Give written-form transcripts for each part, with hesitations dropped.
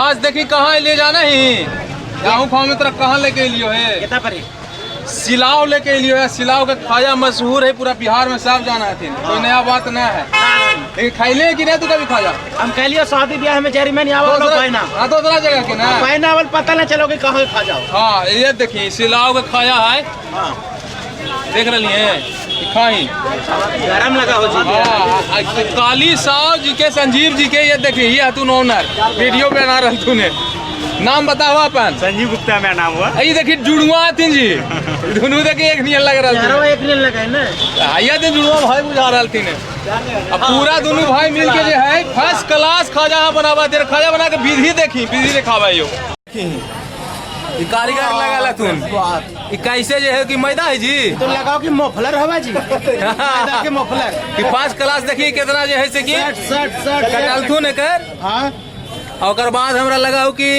आज देखी कहाँ ले जाना ही गाँव खाओ में तोरा कहाँ लेके एलियो है? कितना पड़ी? सिलाव लेके एलियो है। सिलाव के खाजा मशहूर है पूरा बिहार में, सब जाना है, कोई नया बात ना है। लेकिन खैले कि नहीं तू कभी खाजा? हम कहलियो शादी ब्याह में जरिमाना आवा लोग पहिना। हाँ, दूसरा जगह के ना पहिना वाल पता नहीं चलो कि कहाँ खा जाओ। हाँ, ये देखी सिलाव के खाजा है। हाँ। देख रही है खाई गरम लगा हो जी। हाँ, काली साव जी के संजीव जी के ये देखी, ये तू ओनर वीडियो बना रहा तूने। नाम बताओ अपन। संजीव गुप्ता मेरा नाम हुआ। ये देखी जुड़वा थी जी, दोनों देखी एक नियन लग रहा यारो एक नहीं लगा है ना। आइया दिन जुड़वा भाई बुझा रहा थी ने। अब पूरा दोनों भाई मिल के जो है फर्स्ट क्लास खाजा बनावा तेरे खाजा बना के विधि देखी, विधि दिखावा यो। ई कारीगर लगा तुम। ई कैसे जो है कि मैदा है जी? तो लगाओ कि मोफलर हवा जी। मैदा के मोफलर। कि फर्स्ट क्लास देखी कितना जो है से कि शर्ट शर्ट शर्ट कटलथुन एकर। हाँ। और ओकर बाद हमरा लगा हो कि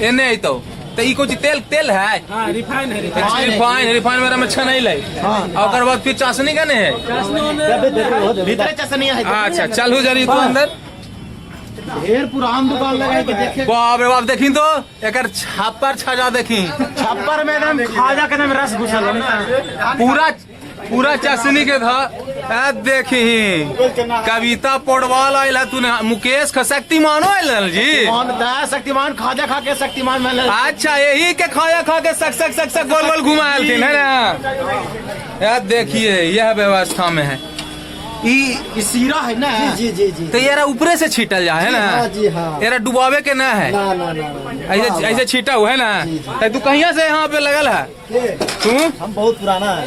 एने अइतो तो ई कुछ तेल तेल है। हाँ, रिफाइन है। रिफाइन, रिफाइन मेरा में छनई लै। और ओकर बाद फिर चाशनी का नहीं है? भीतर चसनी है। अच्छा चलू जरी तू अंदर। ढेर पुरान दुकान लगा के देखे। बाप रे बाप, देखी तो एकर छापर छजा देखी। छप्पर में एकदम खाजा के एकदम रस घुसल हो ना। पूरा पूरा चाशनी के था। देखी कविता पोडवाल आयल है तूने, मुकेश का शक्तिमानो आयल जी। शक्तिमान खाजा खा के शक्तिमान बनल। अच्छा यही के खाजा खा के सक सक सक सक गोल गोल घुमायल थी है ना। यार देखिए यह व्यवस्था में है ई सीरा है ना। जी जी जी। तो यार ऊपरे से छीटल जा है ना। हाँ जी हाँ। यार डुबावे के ना है। ना ना ना ना। ऐसे ऐसे छीटा हुआ है ना। तो तू कहिया से यहाँ पे लगल है तू? हम बहुत पुराना है।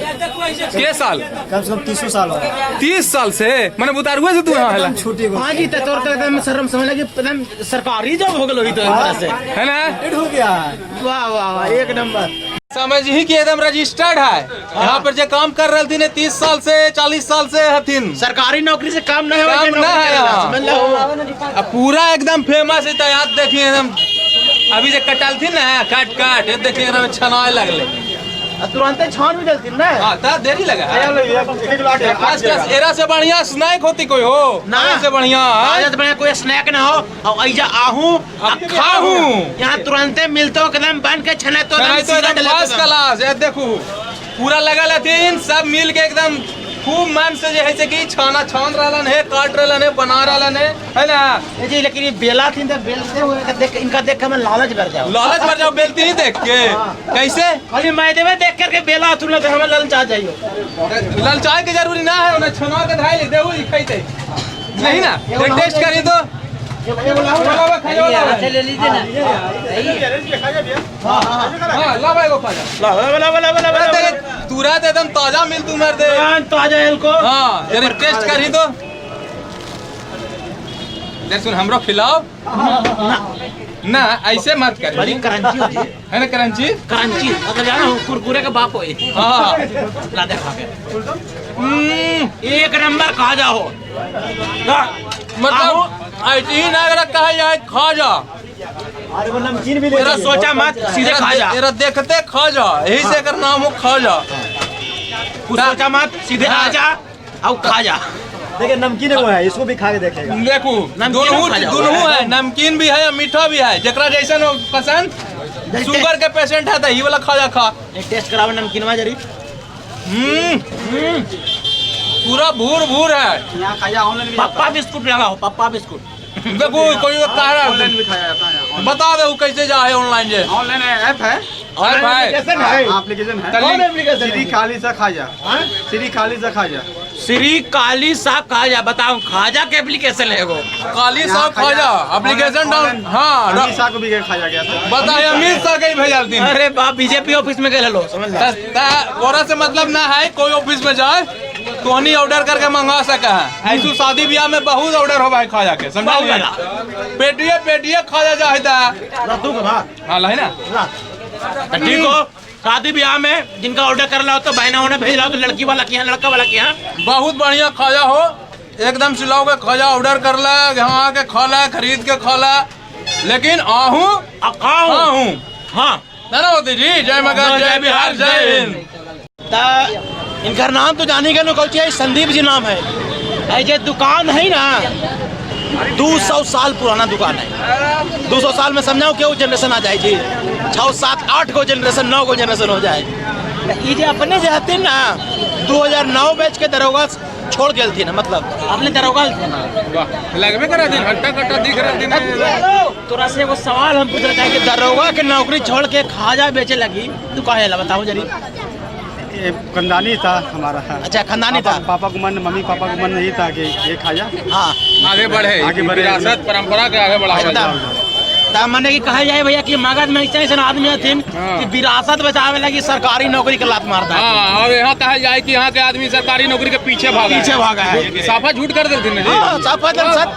के साल? कम से कम 30 साल हो गया। 30 साल से मैंने बुतारुए से तू यहाँ है छुट्टी को हाँ जी, तो तोर तो एकदम शर्म समझ लगी, एकदम सरकारी जॉब हो गेलो तो एक तरह से है ना। हो गया है। वाह वाह वाह, एक नंबर। समझ ही कि एकदम रजिस्टर्ड है। यहाँ पर जो काम कर रहे थे 30 साल से 40 साल से हथिन। सरकारी नौकरी से काम नहीं काम ना है यहाँ। समझ लो। अब पूरा एकदम फेमस है। तो याद देखिए एकदम अभी जो कटल थी ना काट काट ये देखिए एकदम छनाए लगले। तुरंत छान भी डलती ना। हाँ ता देरी लगा है। फर्स्ट क्लास एरा से बढ़िया स्नैक होती कोई हो ना। एरा से बढ़िया आज तो बढ़िया कोई स्नैक ना हो और ऐजा आहूं अब खाहूं। यहाँ तुरंते मिलतो एकदम बन के छने तो छनाई तो एकदम फर्स्ट क्लास। ये देखू पूरा लगल हथिन सब मिल के एकदम खूब मन से जो है से कि छाना छान रहलन है, काट रहलन है, बना रहलन है ना जी। लेकिन ये बेला थी तो बेलते हुए देख इनका देख के मैं लालच भर जाओ। लालच भर जाओ बेलती ही देख के। कैसे? खाली मैदे में देख करके बेला थू ना तो हमें ललचा जाइयो। ललचाए के जरूरी ना है, उन्हें छना के धाई ले देहु ई खइते नहीं ना। एक टेस्ट करी तो तुरंत एकदम ताजा मिल तू मर दे ताजा को। हाँ जरा टेस्ट करी तो देख सुन हमरो खिलाओ ना, ऐसे मत कर। बड़ी क्रंची होती है ना। क्रंची क्रंची मतलब जाना हो कुरकुरे का बाप हो। हाँ ला दे खा के एक नंबर खा जाओ। मतलब ऐसे ही ना अगर कहा जाए खा जा। अरे वो नमकीन भी तेरा सोचा मत सीधे खा जा। तेरा देखते खा जा, यही से अगर नाम हो खा जा। कुछ सोचा मत सीधे आ जा और खा जा। देखिए नमकीन वो है, इसको भी खा के देखेगा। देखो दोनों है, नमकीन भी है और मीठा भी है। जकरा जैसन हो पसंद। शुगर के पेशेंट है तो ये वाला खा जा खा। टेस्ट कराओ नमकीन वा जरी। पूरा भूर भूर है। यहाँ खाजा ऑनलाइन भी पप्पा बिस्कुट लगाओ, पप्पा बिस्कुट। देखो कोई कह रहा है बता दो कैसे जा है ऑनलाइन जे। ऑनलाइन ऐप है। एप्लीकेशन है, एप्लीकेशन है। कौन एप्लीकेशन? श्री काली सा खाजा। श्री काली सा खाजा। श्री काली सा खाजा बताओ, खाजा के एप्लीकेशन है वो। काली सा खाजा एप्लीकेशन डाउन। हाँ अमित शाह को भी खाजा गया था। बताए अमित शाह के भेजल दिन। अरे बाप बीजेपी ऑफिस में गए लो समझ ला। ओरा से मतलब ना है कोई ऑफिस में जाए तो हनी ऑर्डर करके मंगा सके है। ऐसू शादी ब्याह में बहुत ऑर्डर हो भाई खाजा के, समझा पेटिए पेटिए खाजा जाता है। हाँ ला है ना ठीक हो। शादी ब्याह में जिनका ऑर्डर कर ला तो बहना होने भेज रहा तो लड़की वाला के यहाँ लड़का वाला के यहाँ। बहुत बढ़िया खाजा हो एकदम सिलाओ के खाजा ऑर्डर कर ला, यहाँ आके खा ला, खरीद के खा ला, लेकिन आहूँ खाऊं। हाँ ना ना मोदी जी, जय मगध, जय बिहार, जय हिंद। इनका नाम तो जाने के नो संदीप जी नाम है। ऐसे दुकान है ना 200 साल पुराना दुकान है। 200 साल में समझाओ क्यों जनरेशन आ जाए जी, 6 7 8 गो जनरेशन, 9 गो जनरेशन हो जाए। ये जे अपने जे हथिन ना 2009 बैच के दरोगा छोड़ गए थी ना, मतलब अपने दरोगा थे ना। वाह, लगबे करा दिन हट्टा कट्टा दिख रहा दिन। तोरा से एगो सवाल हम पूछ रहे कि दरोगा के नौकरी छोड़ के खाजा बेचे लगी तू काहे ला, बताओ जरी। ये खानदानी था हमारा। अच्छा, खानदानी था। पापा को मन, मम्मी पापा को मन नहीं था कि ये खाजा हाँ आगे बढ़े, आगे बढ़े। विरासत परंपरा के आगे बढ़ावा। एकदम। त मने की कहल जाए भैया कि मगध में ऐसे ऐसे आदमी हथिन हाँ। कि विरासत बचावे लगी सरकारी नौकरी के लात मारता है। हाँ, और यहाँ कहा जाए कि यहाँ के आदमी सरकारी नौकरी के पीछे भागा है। पीछे भागा है। साफा झूठ कर देलथिन ना जी। हाँ, साफा एकदम सच।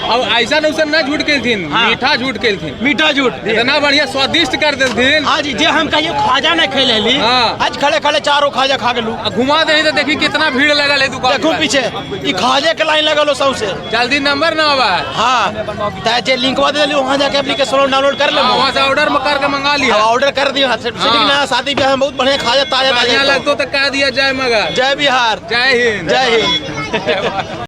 और ऐसा नौसन ना झूठ केलथिन, हाँ। मीठा झूठ केलथिन, मीठा झूठ। इतना बढ़िया स्वादिष्ट कर देलथिन। हाँ जी, जे हम कहियो खाजा न खेले ली। हाँ। आज खड़े खड़े चारों खाजा खा गेलू। आ घुमा दे तो देखी कितना भीड़ लगल है दुकान देखो पर। पीछे ई खाजे के लाइन लगल हो सबसे। जल्दी नंबर ना आवा है। हाँ, त जे लिंकवा दे देली वहाँ जाके एप्लीकेशन डाउनलोड कर ले। हाँ, वहाँ से ऑर्डर में करके मंगा लिया। ऑर्डर कर दियो। हाँ, ना शादी ब्याह में बहुत बढ़िया खाजा ताजा बढ़िया ताजा। लगतो तो कह दिया जय मगर। जय बिहार, जय हिंद, जय हिंद।